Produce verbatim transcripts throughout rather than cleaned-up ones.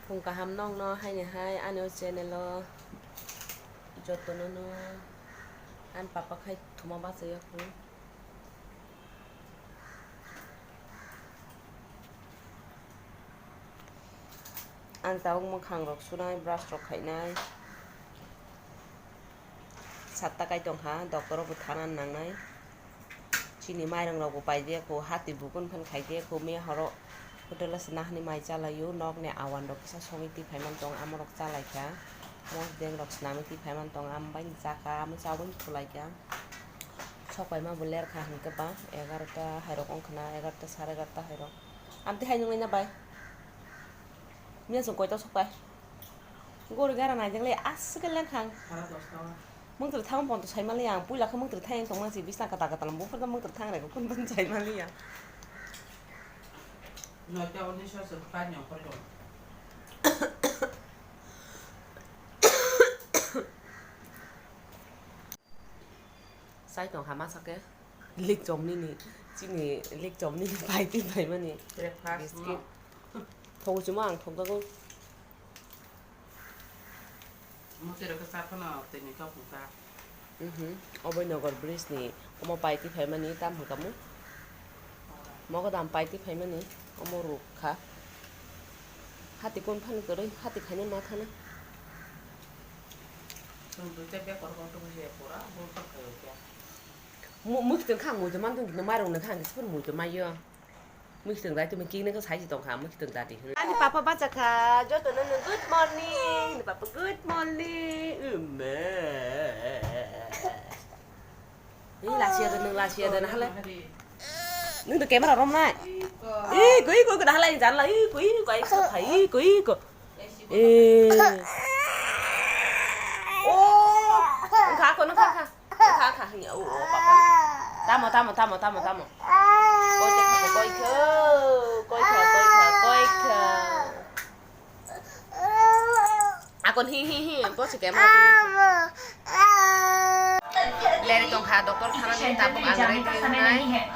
Phung kaham nokno haini hai ani o channel o jotono no ani papa khai thuma bachai ya phung. Ang tabuk mwkhang rok sunai, brush rok khainai. Satta kai tongkha, doctor o bo thana nangnai. Chini mairang rok bo paidi ya kho, hati bukun phan khaidi ya kho, miya horo hotel o se nahani mai chalaio, nok ni awan rok kisa sogwi twi phaiman tong, amo rok chalaikha. Mosdeng rok swnamwi twi phaiman tong, amo bai ni chakha, amo chawi thulaikha. Sok paima bo lerkha hinkhe ba egarota hairok wngkha na, egarota sare egarota hairok. Amtwi hai nungwi na bai. Miya chwng koito sok pai. Gori gara naijak le aswk le khang. Mungtwrwi thang pon to sai mali ang. Puila khe mungtwrwi thang tong masi bisna kata kata lam buphur da mungtwrwi thang rego kun ban sai mali ang. Noita unisho se pai nyong kori dong. Sai tong hama sake. Lik chom nini, chini lik chom nini pai twi pai mani. Breakfast biscuit. Thogo chuma ang thok jago. Mo tero ke sa phano tini ka phungka. Mhm. Oboi Nogor bridge ni omo pai twi phai mani tam hwnkha mo. Mogodam pai twi phai mani omo ruk kha. Hati kun phani kwrwi, hati khaina ma thana. Chwng duita bek korok tong je pura bol kha khayo kya. Mu-, muitu kha muitu man tong kino mairung na kha sipun muitu mayo. Muitu dai tu mi king na kha sai tong kha muitu dati. Ani papa bacha kha, joto no good morning. Ni papa good morning. Umme. Ih, lasiya dan, lasiya dan, halai. Nung tu camera rom nai. Ih, koi, koi, koi, halai, jan lai, ih, koi, koi, koi, koi, koi. Eh. Oh, kha, kha, kha, kha. Kha, kha, kha, oh, oh, papa. Tamo, tamo, tamo, tamo, tamo. Koi kha, koi kha, koi kha, koi kha, koi kha. Akon hi hi hi, bo si kemra tini. Leri tong kha, doctor thana ni tabuk ang rai tong nai.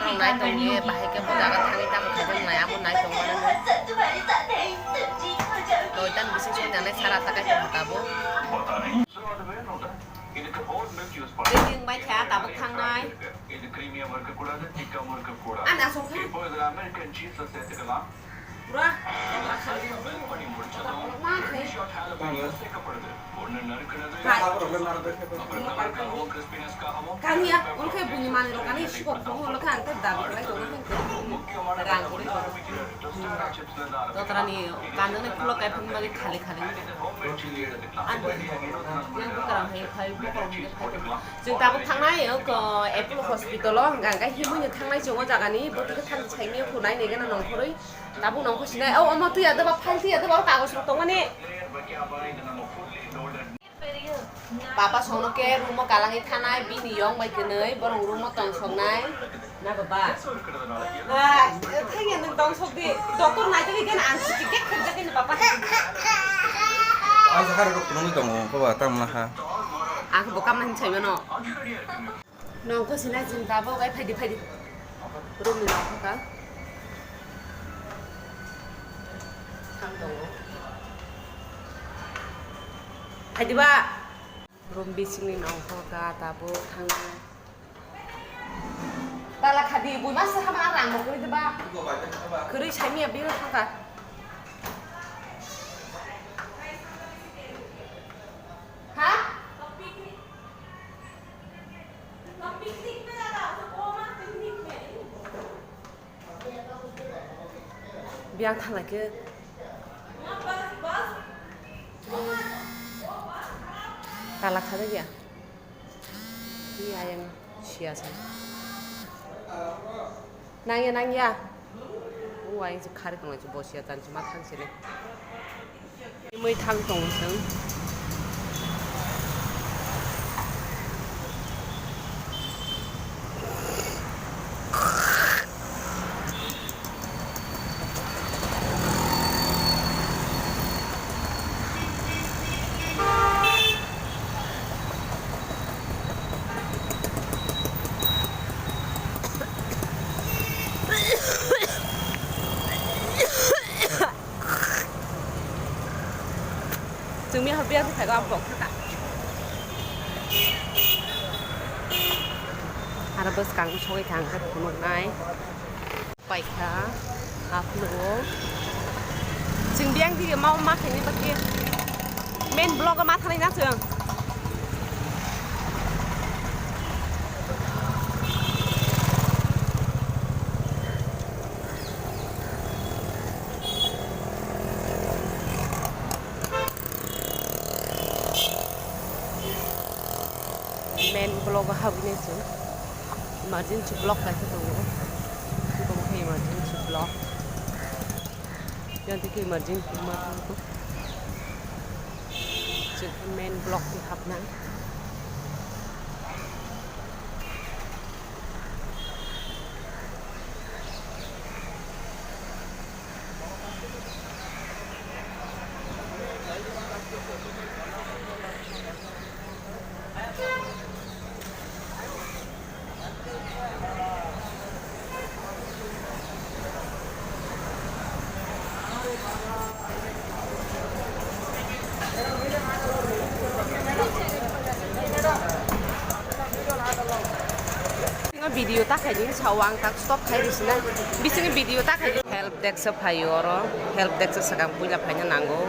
Rong nai tong ye, bahai ke bo jaga thani tabuk kha tong nai, amo nai tong mani. Noi tan bisi soi nai sara ta kai tong tabuk. Tini bai kha tabuk thang nai. Ani asok kha. Pura. Kani ya, unkhe buni mani rok kani sikok phungo holo khe ang tei dabi khlai tongo hwn khe rang kwrwi tongo. Dotrani kanjani khulo kai phung bali khali khali. Ani yang bukarang hai phai bokorong hai phai. Chwng tabuk thangnai, o, ko, Apollo Hospital o, hwnka hwnkhe himwi no thangnai chwng o jaga ni, bwtwi khe thang saimio khunai, nai gana nongkhorwi, tabuk nongkhor sinai, o, omo twi ya doba, file twi ya doba, o kagoj rok tongmani. Papa songno khe room o kalangwi thanai, bini yong bai kwnwi, borok room o tong songnai. Na baba. Thangya nwng tong sok di. Doctor naitugwi gana ang chuti kek khakjak ni papa. Ang sakha rok phunugwi tongo, baba, tamo naha. Ang bo kamna hin saimano. Nong kho sinai chwng tabuk ai phaidi phaidi. Room ni nong kho ka. Thang tongo. Phaidi ba. Room bisingni nongkho ka tabuk thangna. Tala khadi, bui masa hama rang bo kwrwi de ba. Kwrwi saimya bini thangkha. Ha? Biyang thanglai khe. Tala khajak ya. Ni ayang siya sa. Nangya, nangya. O ayang se khari tonglai se bo siya tan se ma thang se le. Mui thang tong seng. Tumi hor biya khai ga bok. Aro bwskang sogwi thang khe phunuknai. Paikha, aphuru. Chwng biyang dige ma, ma khaini bagwi. Main vlog o ma thanai na chwng. Main vlog o habwi nai chwng. Emergency vlog kaisa tongo. Abo khe emergency vlog. Yang tiki emergency ma tongo. Chwng khe main vlog ni hapnai. Bisingo video ta khaidi sao ang tak stop khai risi na. Bisingo video ta khaidi. Help desk o phaio oro. Help desk o swkang puila phaina nango.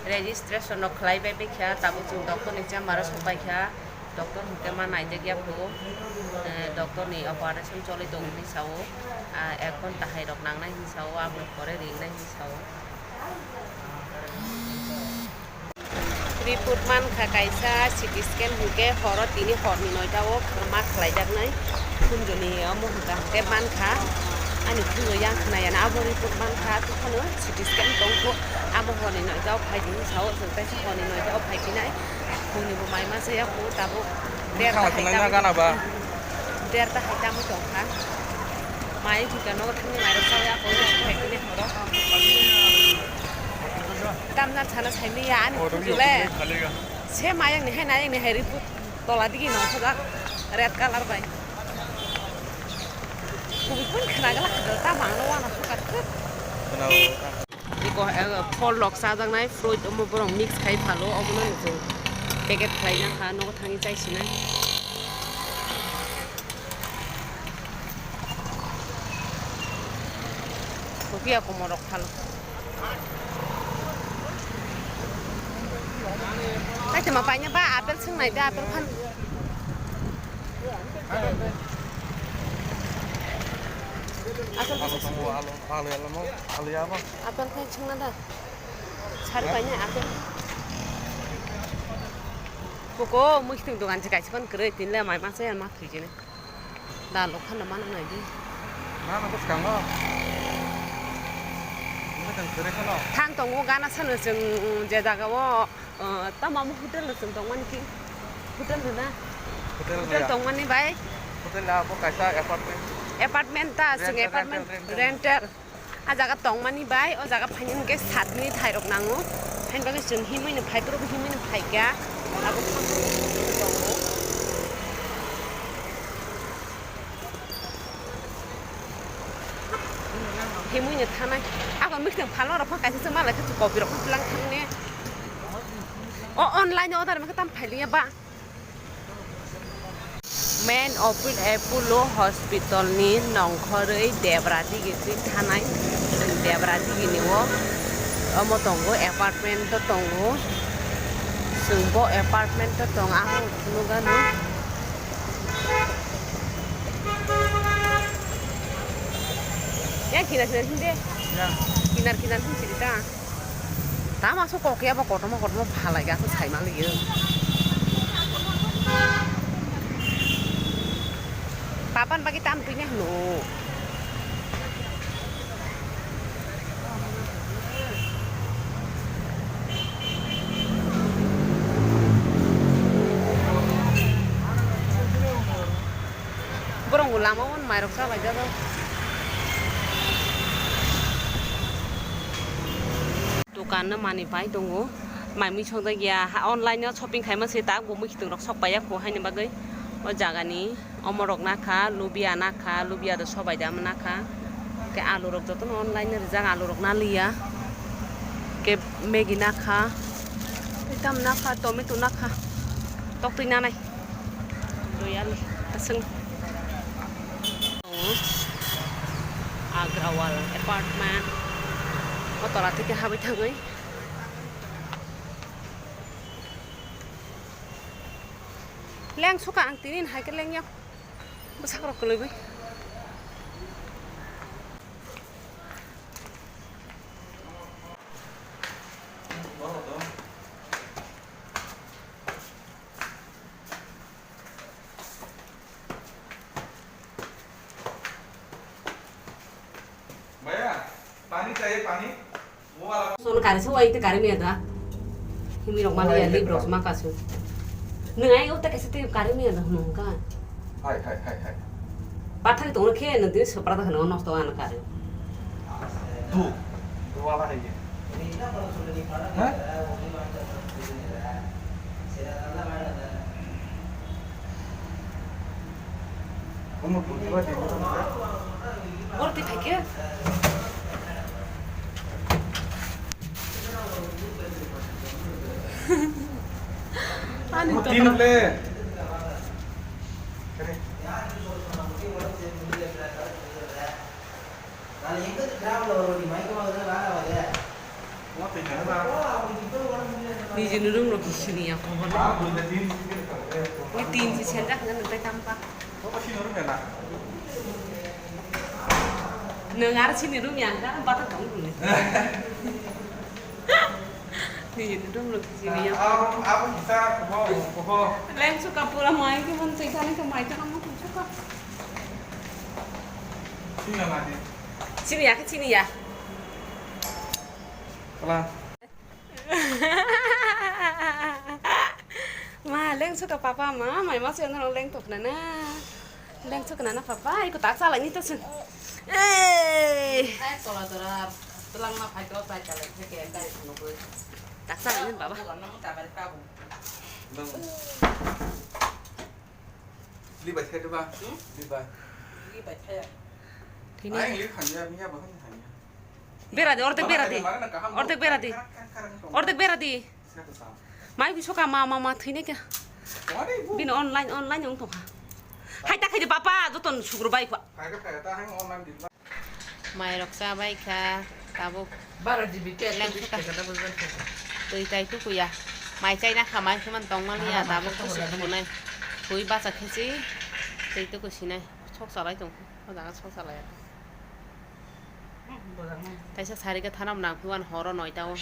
Registration rok khlai bai bai kha, tabuk chwng doctor ni chamber o sok bai kha. Doctor hwnkhe ma naijak ya phu. Eh, doctor ni operation choli tongo hinwi sao. Ah, ek ghonta hai rok nangnai hinwi sao, aboni pore ringnai hinwi sao. Report mankha kaisa C T scan hwnkhe horo tini horni noita o ma khlaijaknai. Phunjoni omo hwnkha hwnkhe mankha. Ani phunjo yang khwnaya na abo report mankha, tei phano C T scan tongkho. Amo horni noita o phai di hinwi sao, chwng kaisa horni noita o phai phinai. Phungni bo mai masa ya kho tabuk. Derta hai tamo tongkha. Derta hai tamo tongkha. Mai hwnkha nogo thangni mairok sao ya kho phai phinai horo. Tamna sana saimanya ani phunjole. Se mayang ni hai nayang ni hai report tola digi no thajak red color bai. Kubui kun khna gala khna ta bang no wana sukar khna. Iko, eh, phol rok chajaknai fruit omo borok mix khai phalo obono nukung packet khlaina kha nogo thangwi chaisinai. Rupiya komorok phano. Kaisa ma paina ba apple swngnai da apple phan. Apple Alu phan tongo, alu, alu, alu, alu ya ba? Apple khai swngna da. Sari paina apple. Koko mui khitwng dogan se kaisa phan kwrwi tinle mai masa ya ma thwijini. Da lok khana mana nai di. Na na bwskango. Bwskan kwrwi khano. Thang tongo gana sano chwng je jaga o, uh, tamo amo hotel no chwng tongmani ki. Hotel no na. Hotel no ya. Hotel tongmani bai. Hotel na bo kaisa apartment. Apartment ta chwng rental, apartment rental, rental. Rental. A jaga tongmani bai, o jaga phaini hwnkhe saat minute hai rok nango. Haini bagwi chwng himwi no phai, borok himwi no phai kha. Abo phang tongo. Himwi no thanai. Abo mikthang phalma rok phano kaisa se malai khe kopi rok phano tlang thangni. O online order ma khe tam phai liya ba. Main Apollo Hospital ni nongkhorwi Debra digi twi thanai. Debra digi ni o omo tongo, apartment o tongo. Chwng bo apartment o tong, ang nugano. Ya kinar kinar hinde. Ya. Kinar kinar hin siri ta. Tamo aswk kok ya bo kotorma kotorma phalai aswk sai manliyo. Papan bagwi tam twi hino. Borok bo lama o mairok chalai jadok. Dukan no manwi pai tongo, mai mui songjakya, ha, online o shopping khaima se tak bo mui khitwng rok sok paiya kho haini bagwi. O jaga ni omo rok nakha, lubia nakha, lubia do sobai da nakha, khe alu rok jotono online o rijak, alu rok naliya, khe Maggi nakha. Tam nakha, tomato nakha. Toktwi nanai. Royal aswng. Agrawal apartment. O tola theke habai thangwi. Leng suka ang tinin hai khe leng yao. Bwswk rok kwlwi bai. भैया, पानी चाहिए, पानी। Sono kari se wai te kari miya da. Himi rok mali ya lip rok ma kasu. Nung ai o ta kese te kari miya da hunu ka. Hai, hai, hai, hai. Pathari tong khe nung tini sopra da hunu nosto an kari. Du. Du wala hai ye. Ha? Omo putiba di. Borti thake. Ani to. Tin le. Kare. Nijini room rok sini ya khobor. Ni tin si senjak ngan nang tai tampa. Nwng aro sini room ya ka bata tong ni. Nijini room rok sini ya. Leng suka pura mai ke mon sai thani ka mai thani mo suka. Sini ya ke sini ya. Kala. Ma, leng suka papa, ma, mai ma suyang nang leng tok nana. Leng suka nana papa, iko tak salai ni to sun. Eh. Hai, tola tola, tulang ma phai to, phai kala, phai ke, kai, nukui. Tak salai ni baba. Bukan namu tak balik kamu. Libai thai diba? Hmm? Libai. Libai thai. Thini. Ai, li khanya, miya bahai khanya. Bera di, ordek bera di. Mana kaham. Ordek bera di. Karang, karang, karang, karang. Ordek bera di. Siapa tuh sama? Mai biso ka ma, ma, ma, thini ka. Kemana ibu? Bin online, online yang tuh. Hai tak hai di papa, joton sugur bai kwa. Hai ka, hai ta, hai online di. Mai rok cha bai kha, tabuk. Baro G B ke leng kha. Twi tai tukuya. Mai chai na kha, mai khe man tong mani ya, tabuk kusi khunai. Twi bacha khe si, twi tuku sinai. Sok salai tong, o jaga sok salai. Taisa sari khe thanam nang phi wan horo noita o.